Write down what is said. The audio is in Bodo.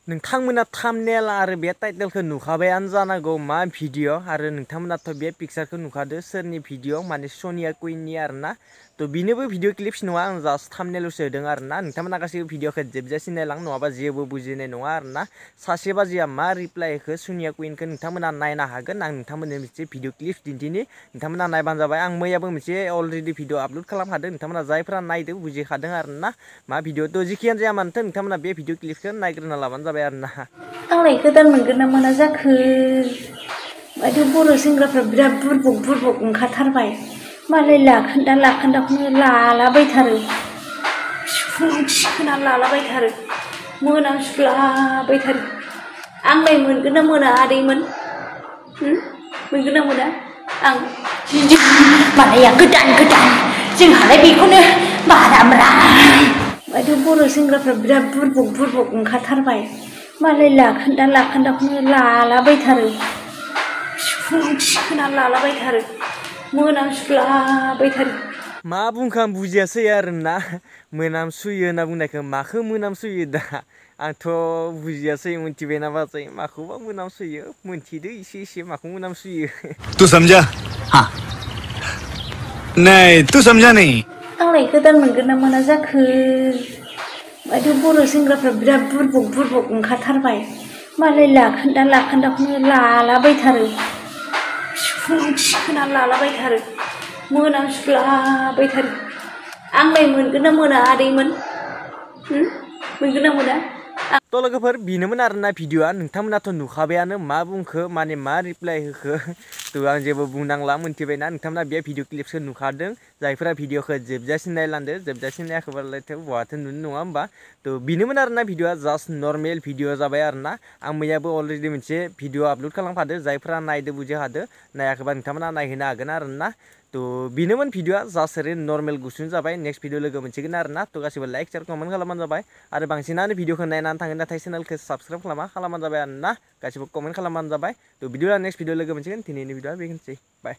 नोंथांमोना थाम्बनेल आरो बे टाइटेलखौ नुखाबायानो जानांगौ मा भिडिअ आरो नोंथांमोनाथ' बे पिक्चारखौ नुखादो सोरनि भिडिअ माने सनिया कुइननि आरोना थ' बेनोबो भिडिअ क्लिप्स नङा आं जास्ट थाम्बनेलसो होदों आरोना नोंथांमोना गासैबो भिडिअखौ जोबजासिम नायलां नङाबा जेबो बुजिनाय नङा आरोना सासे बाजिया मा रिप्लाइ होखो सनिया कुइनखौ नोंथांमोना नायनो हागोन आं नोंथांमोननो मोनसे भिडिअ क्लिप्स दिन्थिनि नोंथांमोना नायबानो जाबाय आं मैयाबो मोनसे अलरेडि भिडिअ आपल'ड खालामखादों नोंथांमोना जायफ्रा नायदो बुजिखादों आरोना मा भिडिअ थ' जिखियानो जाया मानोथो नोंथांमोना बे भिडिअ क्लिप्सखौ नायग्रोना लाबानो जाबाय आरोना आंलाय गोदान मोनगोन ना मोना जाखो माथो बर' सेंग्राफ्रा बिराद बुरबक ओंखारथारबाय मालाय लाखोन्दाखौनो लालाबायथारो सिफुं थिखोना लालाबायथारो मोनामसुलाबायथारो आंलाय मोनगोन ना मोना आदैमोन मोनगोन ना मोना आं मालाया गोदान जोंहालाय बेखौनो बाराम्रा माथो बर' सेंग्राफ्रा बिराद बुरबक ओंखारथारबाय मालाय लाखोन्दाखौनो लालाबायथारो सिफुं थिखोना लालाबायथारो मोनामसुलाबायथारो मा बुंखो आं बुजियासै आरोना मोनामसुयो होनना बुंनायखौ माखौ मोनामसुयो दा आंथ' बुजियासै मोनथिबायना बाजै माखौबा मोनामसुयो मोनथिदो एसे माखौ मोनामसुयो तू समझा हाँ नहीं तू समझा नहीं आंलाय गोदान मोनगोन ना मोना जाखो माथो बर' सेंग्राफ्रा बिराद बुरबक ओंखारथारबाय मालाय लाखोन्दाखौनो लालाबायथारो सिफुं थिखोना लालाबायथारो मोनामसुलाबायथारो आंलाय मोनगोन ना मोना आदैमोन मोनगोन ना मोना थ' लोगोफोर बेनोमोन आरोना भिडिअआ नोंथांमोनाथ' नुखाबायानो मा बुंखो माने मा रिप्लाइ होखो थ' आं जेबो बुंनांला मोनथिबायना नोंथांमोना बे भिडिअ क्लिप्सखौ नुखादों जायफोरा भिडिअखौ जोबजासिम नायलांदो जोबजासिम नायाखैबालायथ' बहाथो नुनो नङा होमबा थ' बेनोमोन आरोना भिडिअआ जास्ट नर्मेल भिडिअ जाबाय आरोना आं मैयाबो अलरेडि मोनसे भिडिअ आपल'ड खालामखादो जायफोरा नायदो बुजिखादो नायाखैबा नोंथांमोना नायहैनो हागोन आरोना थ' बेनोमोन भिडिअआ जास्ट ओरैनो नर्मेल गुसुं जाबाय नेक्स्ट भिडिअ लोगो मोनसिगोन आरोना थ' गासिबो लाइक शेयार कमेन्ट खालामबानो जाबाय आरो बांसिनानो भिडिअखौ नायनानै थाङो नाथाय चेनेलखौ साबस्क्राइब खालामबानो जाबाय आरोना गासिबो कमेन्ट खालामबानो जाबाय थ' भिडिअआ नेक्स्ट भिडिअ लोगो मोनसिगोन दिनैनि भिडिअआ बेखिनिसै बाय